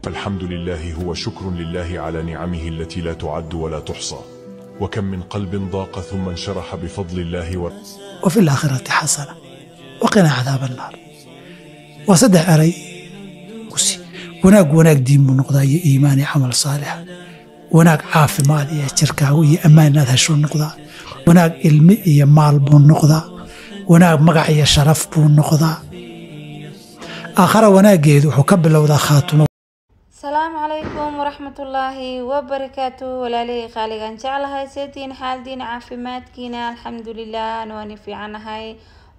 فالحمد لله هو شكر لله على نعمه التي لا تعد ولا تحصى، وكم من قلب ضاق ثم انشرح بفضل الله و وفي الآخرة حسنة وقنا عذاب النار. Waa saddex eray. Wanaag wanaag diin buu noqdaa iyo iimaan iyo camal saalixa. Wanaag caafimaad iyo jirkaagu iyo ammaan inaad heshuu noqdaa. Wanaag ilmi iyo maal buu noqdaa. Wanaag magac iyo sharaf buu noqdaa. Aakhara wanaaggeedu wuxuu ka bilowdaa khaatumo. Asalaamu calaykum waraxmatullaahi wabarakaatu. Walaalihii qaaligaan jeclahay, seetiina, xaaldiina, caafimaadkiina? Alxamdulilah, waani fiicanahay.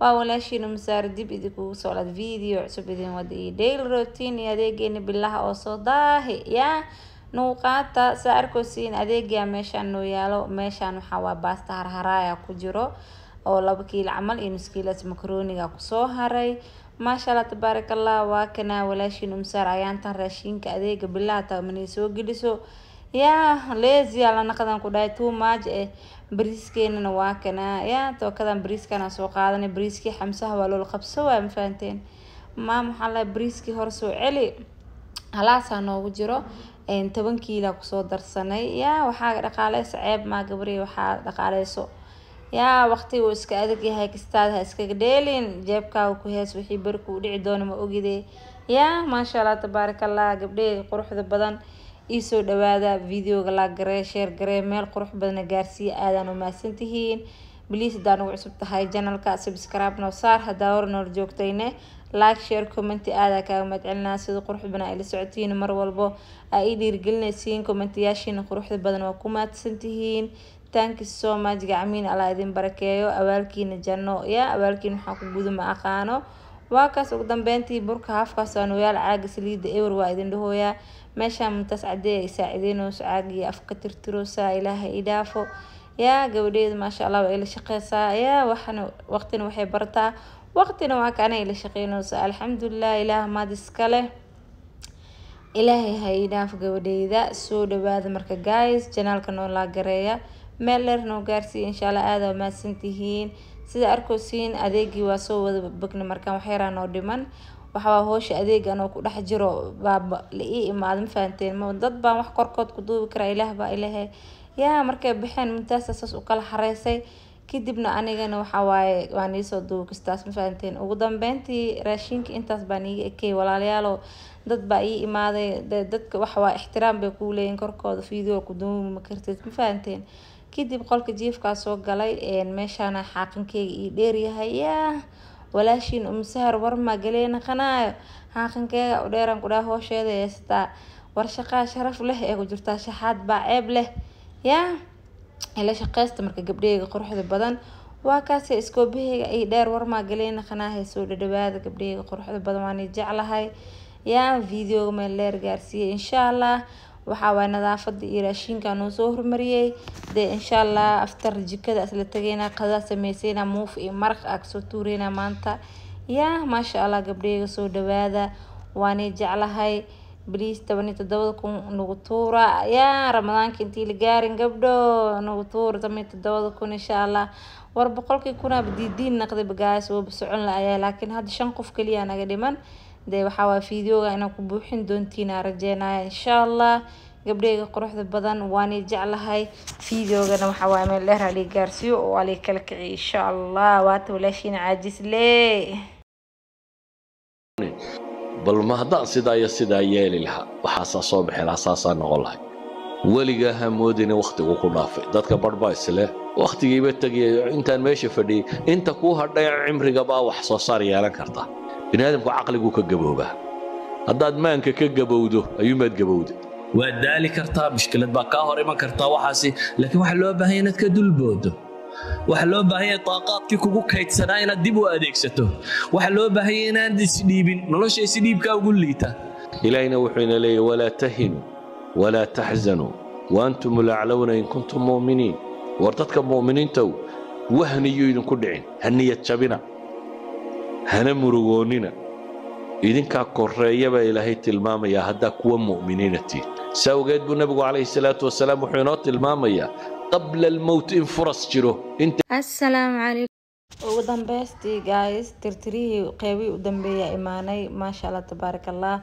Waa walaashiina Masaar, dib idinkugu soo lad video cusub idin wada iyo daily routine iyo adeegeena bilaha oo soo daahi yaa nagu qaata. Saa arkosiin, adeegaa meeshaan noo yaalo. Meeshaan waxaa waa baasta harharaaya ku jiro oo 2 kiilo camal iyo nus kiilas makarooniga kusoo haray. Maasha Allah, tabaaraka Allah. Waa kana walaashiin Umsaar. Ayaantan raashinka adeega bilaha tamanay soo geliso yaa lazy la naqadan ku dhahay, too much bariiskeenana waa kana. Yaa tookadan bariiskana soo qaadanay. Bariiskii xamsaha waa loola qabso, waa ma fahanteen? Maam, waxaa la bariiskii hore soo celi, halaasaa noogu jiro. 10 kiila kusoo darsanay. Yaa waxaa dhaqaaleysa, ceeb maa gabri, waxaa dhaqaaleyso. Yaa waqtiga uu iska adag yahay, kastaada ha iskaga dheelin, jeebkaaga ku hees. Wixii beri kuu dhici doono ma ogide. Yaa maasha Allah, tabaaraka Allah. Gabdhaheyga quruxda badan, iisoo dhawaada. Videoga la garee, share garee, meel qurux badana gaarsiiya. Aadaan umahadsan tihiin. Please, hadaa nagu cusub tahay channelka, subscribe noo saar. Hadaa hore nool joogtayne, like, share, comment. Aadaa kaaga mahadcelinaa sida qurux badan ay la socotiin, mar walbo aa ii dhiirigelinaysiin. Commentayaashiina quruxda badan waa ku mahadsan tihiin. Thank you so much. Gacmiin Allah idin barakeeyo, awaalkiina janno. Yaa awaalkiina waxaa ku guda ma aqaano. Waa kaas. Ugu dambeyntii burka hafkaas waa nooyaal. Caaga saliida ewer waa idin dhahooyaa. Meeshaan muntaas cadee ay saacideynayso, caagii afka tirtiroosaa. Ilaahay i dhaafo. Yaa gabadheedu, maasha Allah, waa ila shaqeysaa. Yaa waxna waqtina waxay barataa, waqtina waa kaana ila shaqeynaysa. Alxamdulilah, Ilaah maad iskale, Ilaahay ha ii dhaaf gabadheyda. Soo dhawaada marka guys, channelka noo laa gareeya, meel dheer noo gaarsiiya insha Allah. Aada waa mahadsantihiin. Sida arkoosiin, adeegii waa soo wada bogna. Markaan wax yaraa noo dhiman. Waxawaa howsha adeega anoo ku dhex jiro baaba la ii imaado, ma fahanteen? Ma dad baan wax korkood ku duubi karaa? Ilaah baa ilahe. Yaa markay baxeen, muntaasa saas u kala xareysay. Kadibna anigana waxa waaye waan iisoo duubi kastaas, ma fahanteen? Ugu dambeyntii raashinka intaas baan iiga ekeyay, walaalayaalo. Dad baa ii imaaday. Dadka waxa waa ixtiraam bay kuu leeyihin, korkooda video ku duubi ma kartid, ma fahanteen? Kadib qolka jiifkaa soo galay. Meeshaana xaaqankeyga ii dheeryahay. Yaa walaashiin Umsahar, warmaa galeena qanaayo, xaaqankeyga u dheeraan ku dhaha. Hoosheeda heystaa, war shaqaa sharaf leh ee ku jirtaa, shaxaad baa ceeb leh. Yaa ila shaqeysta marka, gabdhaheyga quruxda badan. Waa kaase iskoobaheyga ay dheer, warmaa galeena qanaahay. Soo dhadhawaada gabdhaheyga quruxda badan, waan jeclahay. Yaa videoga meel dheer gaarsiiyey insha Allah. Waxaa waay nadaafada iyo raashinka noo soo hormariyey. Dee insha Allah after jikada isla tagayna, qadaa sameysayna, muuf iyo maraq aa kasoo tuureyna maanta. Yaa maasha Allah, gabdhaheyga soo dhawaada, waanay jeclahay. Please, 17,000 nagu tuura. Yaa Ramadaanka intii la gaarin, gabdho, nagu tuura 17,000 insha Allah. War boqolkii kunaaba diidiin naqday bagaas, waba socon la ayaa, laakiin hadda shan qof kaliya naga dhiman. Dee waxaa waaya videoga inaan ku buuxin doontiin aan rajeynaya insha Allah. Gabdhaheyga quruxda badan, waanay jeclahay. Videogana waxaa waaya meel dheer halii gaarsiiyo oo halii kala kiciyo insha Allah. Waata walaashiina caajis lee. Bal ma haddaan sidaa iyo sidaa yeeli lahaa, waxaasaa soo bixi lahaa, saasaa noqon lahay. Weligaa ha moodina wakhtigu ku dhaafay. Dadka barh baa isleh wakhtigiiba tegaya intaan meesha fadhiyey. Inta kuu hadhay cimriga baa wax soo saar yeelan karta. Bini aadamku caqliguu ka gaboobaa. Haddaad maanka ka gabowdo ayuunbaad gabowda. Waad daali kartaa, mushkilad baa kaa hor iman kartaa waxaasi, laakiin waxaa loo baahan yahay inaad ka dulboodo. Waxaa loo baahan yahay taaqaadkii kugu kaydsanaa inaad dib u adeegsato. Waxaa loo baahan yahay inaad isdhiibin. Nolosha isdhiibkaa ugu liita. Ilaahina wuxuu ina leeyahy: ولا تهنوا ولا تحزنوا وأنتم الأعلون إن كنتم مؤمنين. War dadka mu'miniintow, wahniyuu idinku dhicin, ha niyad jabina, hana murugoonnina, idinkaa korreeya baa Ilaahay tilmaamayaa haddaa kuwa mu'miniina tihin. Saa ogeed buu Nebigu calayhi salaatu wasalaam wuxuu inoo tilmaamayaa qabla almowt in furas jiro inta Assalaamu calaykum. Ugu dambeystii guys, tirtirihii qeybihii u dambeeyaa imaanay. Maasha Allah, tabaaraka Allah.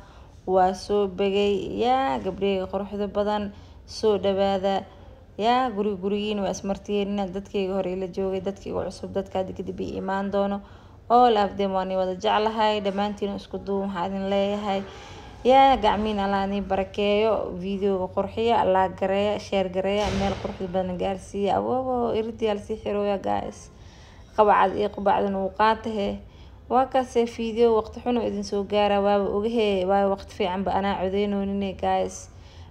Waa soo begay yaa gabdhahayga quruxda badan, soo dhawaada yaa gurigiin waa ismartiyeena. Dadkayga hore ila joogay, dadkayga cusub, dadka hadda kadib ii imaan doono, all of them waan wada jeclahay dhammaantiin. Isku duub waxaa idin leeyahay yaa gacmiin Allah idin barakeeyo. Videoga qurxiya, Allah gareeya, share gareeya, meel quruxda badan gaarsiiya. Awoowo iridiyaal sii xirooya guys, qabacad iyo qubacdan wuu qaatahe. Waa kaasee video waqti xun oo idin soo gaara, waaba ogahee, waayo waqti fiican ba anaa codeynoonin guys.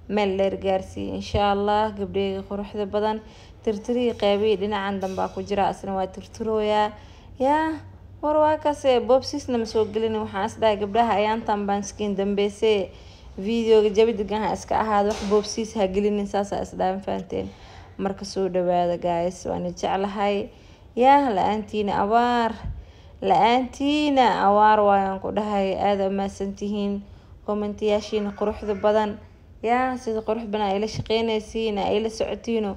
Meel dheer gaarsiiya insha Allah. Gabdhahayga quruxda badan, tirtirihii qeybihii dhinacan dambaa ku jira, asna waa tirtirooyaa yaa. War waa kaasee boobsiisna ma soo gelin. Waxaan is dhahay gabdhaha ayaantan baan iskiin dambeysay, videoga jabi degan ha iska ahaado, wax boobsiis ha gelinin, saasaa is dhahan, fahanteen? Marka soo dhawaada guys, waana jeclahay yaa. La-aantiina abaar, la-aantiina awaar waayaan ku dhahay. Aada umahadsantihiin commentayaashiina quruxda badan yaa, sida qurux badan ay la shaqeynaysiin, ay la socotiino,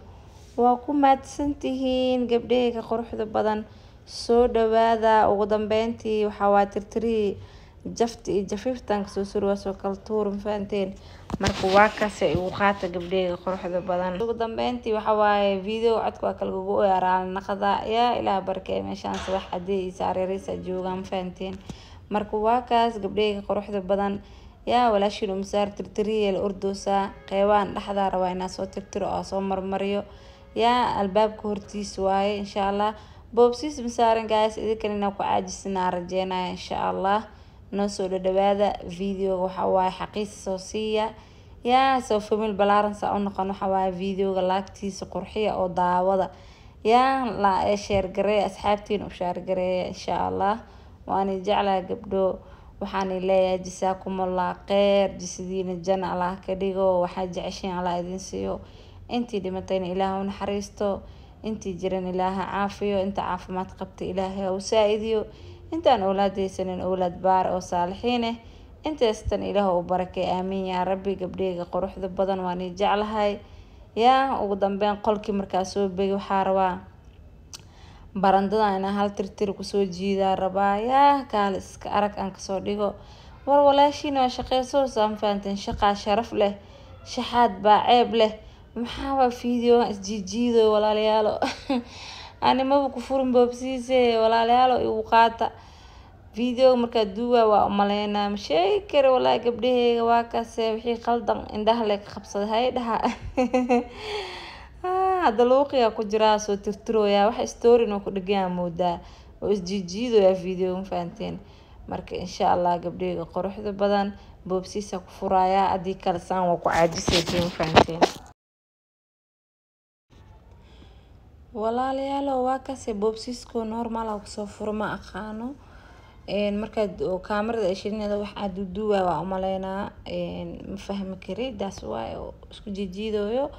waa ku mahadsantihiin gabdhahayga quruxda badan. Soo dhawaada. Ugu dambeyntii waxaa waa tirtirihii jafta iyo jafiiftan kasoo suri, waa soo kala tuur, ma fahanteen? Marka waa kaase igu qaata gabdhahayga quruxda badan. Ugu dambeyntii waxa waaye video codka waa kala gogo raali naqada yaa. Ilaah barkee, meeshaan sabax cadee iyo saareereysa joogaan, ma fahanteen? Marka waa kaas gabdhahayga quruxda badan yaa, walaashiin Umsaar tirtiriya la ordoosaa. Qeybaan dhexdaa rabaa inaa soo tirtiro oo soo marmariyo yaa, albaabka hortiis waaye insha Allah. Boobsiis masaaran guys, idinkan inaa ku caajisinaa rajeynaya insha Allah. Noo soo dhadhawaada, videoga waxa waaye xaqiisa soo siiya yaa, soo family balaaran saa u noqon. Waxa waaye videoga laagtiisa qurxiya oo daawada yaa, la share gareeya, asxaabtiin u share gareeya insha Allah. Waana jeclahay gabdho, waxaan leeyahay jasaakumullah kheyr, jisadiina jana Allah ka dhigo, waxaa jeceshiin Allah idin siiyo. Intii dhimatayna Ilaah u naxariisto, intii jiran Ilaaha caafiyo, inta caafimaad qabta Ilaahay ha u saa-idiyo, intaan owlaad haysanin owlaad baar oo saalixiin ah intaastan Ilaah u barakay, aamiin yaa rabbi. Gabdhahayga quruxda badan, waan ii jeclahay yaa. Ugu dambeyn qolkii markaa soo begi, waxaa rabaa barandada inaan hal tirtir kusoo jiidaa rabaa yaa, kaale iska arag aan kasoo dhigo. War walaashiina waa shaqeyso saan, fahanteen? Shaqaa sharaf leh, shaxaad baa ceeb leh. Maxaa waa video isjiijiido walaalayaalo, ani maba ku furin boobsiise walaalayaalo, igu qaata video markaa duuba waa umaleynaa, ma sheegi kari walaahi gabdhaheyga. Waa kaase wixii qaldan indhaha le ka qabsaday hay dhaha. Hadda luuqiyaa ku jiraa, soo tirtirooyaa, wax story oo ku dhegan moodaa oo isjiijiidoyaa video, ma fahanteen? Marka insha Allah gabdhaheyga quruxda badan, boobsiisa ku furayaa, haddii kale saan waa ku caajisaysa, ma fahanteen walaalayaalo? Waa kase boobsiisko normal ah kusoo furo, ma aqaano. Markaad kaamarada ay shirinayda wax aad duuduuba waa umaleynaa, ma fahmi kari, daas waay oo isku jiijiidayo.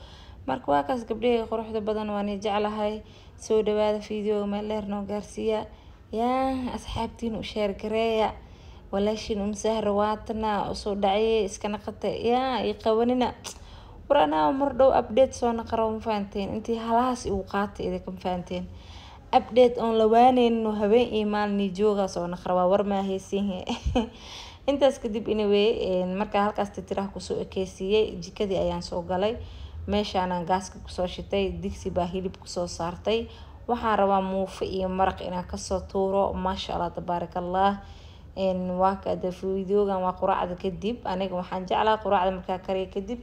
Marka waa kaas gabdhahayga quruxda badan, waan jeclahay. Soo dhawaada, videoga meel dheer noo gaarsiiya yaa, asxaabtiin u share gareeya. Walaashiin Umsahra waatana usoo dhacayay iska naqata yaa, ii qabanina. War anaa mar dhow update soo naqaro, ma fahanteen? Intii halahaas igu qaatay idinka, ma fahanteen? Update oon lawaaneynin oo habeen iyo maalin jooga soo naqra waa war maa haysiin. Intaas kadib anyway, markaa halkaas titiraha kusoo ekeysiiyey, jikadii ayaan soo galay. Meeshaanaan gaaska kusoo shitay, digsi baa hilib kusoo saartay. Waxaan rabaa muufo iyo maraq inaan kasoo tuuro, maasha Allah tabaaraka Allah. Waa kada videogan waa quraacda kadib. Aniga waxaan jeclaa quraacda markaa kariya kadib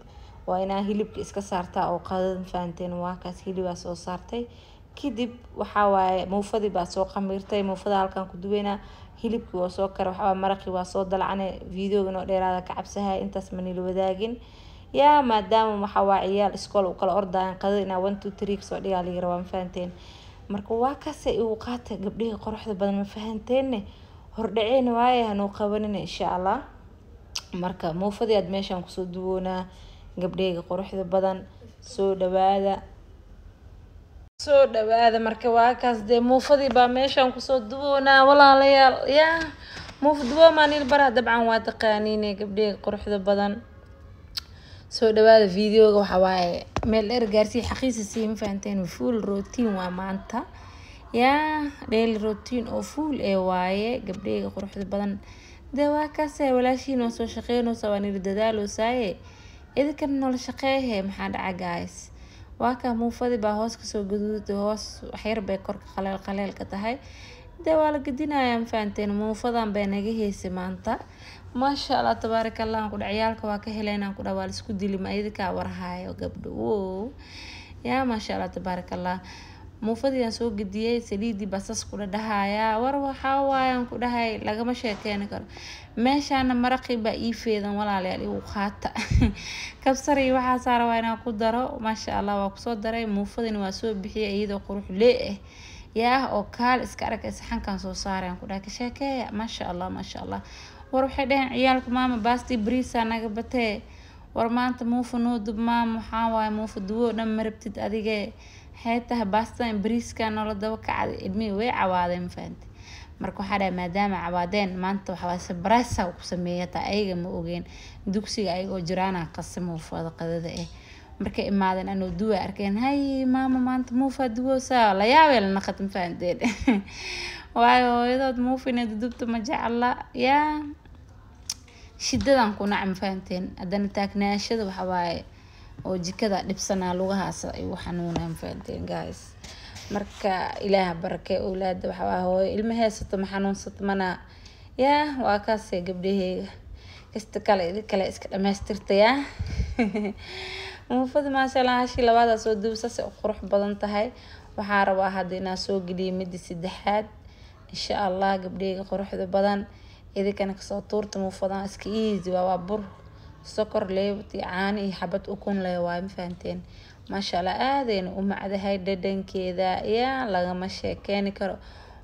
waa inaa hilibka iska saartaa oo qadada, fahanteen? Waa kaas hilibaa soo saartay kadib, waxaa waaye muufadii baa soo qamiirtay, muufada halkan ku duweynaa. Hilibkii waa soo kara, waxaa maraqii waa soo dalacane. Videoga noo dheeraada ka cabsahay, intaas manila wadaagin yaa, maadaama waxaa waa ciyaal iskool u kala ordaayan, qadada inaa 1 2 3 kasoo dhigaa laga rabaa, ma fahanteen? Marka waa kaase igu qaata gabdhihii quruxda badan, ma fahanteenne? Hordhaceen waaye, hanuu qabanina insha Allah. Marka muufadii aad meeshaan kusoo duwoonaa gabdhahayga quruxda badan, soo dhawaada, soo dhawaada. Marka waa kaas dee, muufadii baa meeshaan kusoo duwoonaa walaalayaal yaa. Muufa duwo maanil baraa dabcan waa taqaaniine gabdhahayga quruxda badan. Soo dhawaada, videoga waxa waaye meel dheer gaarsii, xaqiisa sii, ma fahanteen? Full routine waa maanta yaa, daily routine oo full ee waaye gabdhahayga quruxda badan. Dee waa kaasee walaashiin oo soo shaqeynaysa, waan iri dadaalosaaye, idinkana noola shaqeehe. Maxaa dhaca guys? Waa kaa muufadii baa hoos kasoo gaduudatay, hoos waxyar bay korka qaleel qaleelka tahay. Dee waa la gedinayaa, ma fahanteen? Muufadan bay naga heysay maanta, maasha Allah tabaaraka Allah. Aan ku dhac ciyaalka waa ka heleen, aan ku dhac waa la isku dili, ma idinkaa warhaayo gabdho? Wow, yaa maasha Allah tabaaraka Allah. Muufadii aan soo gediyey, saliidii basas ku dhadhahayaa. War waxaa waaye aan ku dhahay lagama sheekeeni karo. Meeshaana maraqii baa ii feedan walaalayaal, igu qaata kabsar iyo waxaa saara, waa inaan ku daro. Maasha Allah, waa kusoo daray. Muufadina waa soo bixiyay iyadoo qurux lee ah, yaa oo kaal iska arag, saxankan soo saaray. Aan ku dhahay ka sheekeeya, maasha Allah, maasha Allah. War waxay dhaheen ciyaalka, maama baastii bariisaa naga batee, war maanta muufa noo dub maama. Waxaa waaye muufa duwo dhan ma rabtid adige, waxay tahay baastan bariiska noola daba kacday. Ilmihii way cawaadeen, ma fahanti? Marka waxaa dhahay maadaama cawaadeen maanta waxaa surprise ku sameeyay. Hataa ayaga ma ogeen, dugsiga ayagoo jiraana qasay muufada qadada ah. Markay imaadeen anoo duwa arkeen, hay maama maanta muufa duwoosaa, la yaabee la naqad, ma fahanteen? Waayo hooyadood muufa inay dudubto ma jecla, yaa shidadan ku nac, ma fahanteen? Haddana taagnaashada waxa waaye oo jikada dhibsanaa, lugahaas igu xanuunaya, ma fahanteen guys? Marka Ilaaha barakee owlaada. Waxa waaye hooyo ilma haysato ma xanuunsato mana, yaa waa kaasee gabdhaheyga kasta kale idin kale iska dhamaystirtayaa. Muufada maasha Allah, hashii labaadaa soo duub, saasay u qurux badan tahay. Waxaa rabaa hadda inaan soo geliyo midii saddexaad insha Allah. Gabdhaheyga quruxda badan, idinkana kasoo tuurta muufadan, iska easy waa bur, sokor, leebad iyo caano iyo xabad ukun leh waaye, ma fahanteen? Maasha Allah, aadayna u macdahay dhadhankeeda, yaa lagama sheekeeni karo.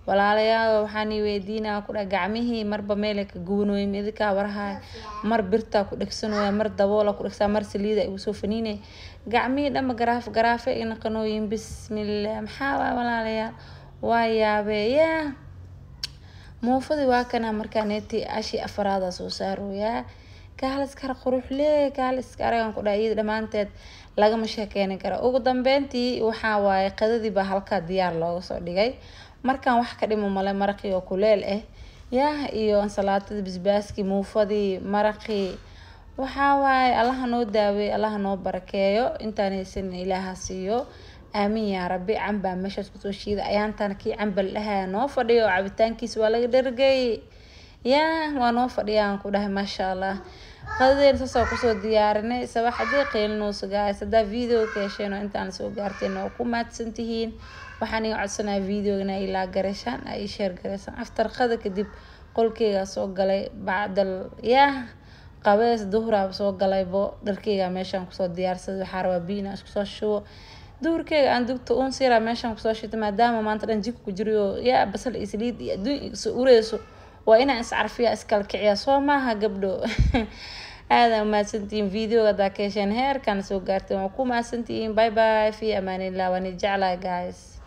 Walaalayaal, waxaan i weydiinaa ku dhaha gacmihii marba meelay ka gubanooyin, idinkaa warahaay? Mar birtaa ku dhegsanooya, mar daboola ku dhegsaa, mar saliida igu soo faniinay, gacmihii dhanba garaaf garaafe i naqanooyin. Bismillah, maxaa waay walaalayaal? Waa yaabee. Yaa muufadii waa kana markaa neeti ashii afaraada soo saarooyaa, kaaliskar qurux lee, kaaliska aragan ku dhahay, iyada dhammaanteed lagama sheekeeni karo. Ugu dambeyntii waxaa waaye qadadii baa halkaa diyaar looga soo dhigay. Markaan wax ka dhimo male, maraqii oo kuleel ah, yaah, iyo ansalaatada, basbaaskii, muufadii, maraqii. Waxaa waaye Allaha noo daaweey, Allaha noo barakeeyo, intaan haysanin Ilaaha siiyo, aamin yaa rabbi. Cambaa meeshaas kusoo shiida, ayaantan kii camba la dhahaya noo fadhiyo, cabitaankiisa waa laga dhergay, yaa waa noo fadhiyaan ku dhahay. Maasha Allah, qadadeena saasoo kusoo diyaarinay. Sabax haddii qeylinayso guys, haddaa video ka hesheen oo intaan soo gaarteen oo ku mahadsan tihiin. Waxaan iga codsanaya videogana ilaa gareyshaan ay share gareysaan. After qada kadib qolkeyga soo galay, bacdal yaa qabees duhuraaba soo galaybo, dharkeyga meeshaan kusoo diyaarsaday. Waxaa rabaa biyo inaan isku soo shubo, duhurkeyga aan dugto, uun siiraa meeshaan kusoo shitay, maadaama maanta dhan jika ku jiriyo, yaa basal iyo saliid iyo adduun iga soo ureyso, waa inaan iscarfiya, iskala kiciya, soo maaha gabdho? Aada umahadsantihiin. Videoga haddaa ka hesheen, heerkan soo gaarteen, waa ku mahadsantihiin. Bye bye, fi amaanillah, waan jeclahay guys.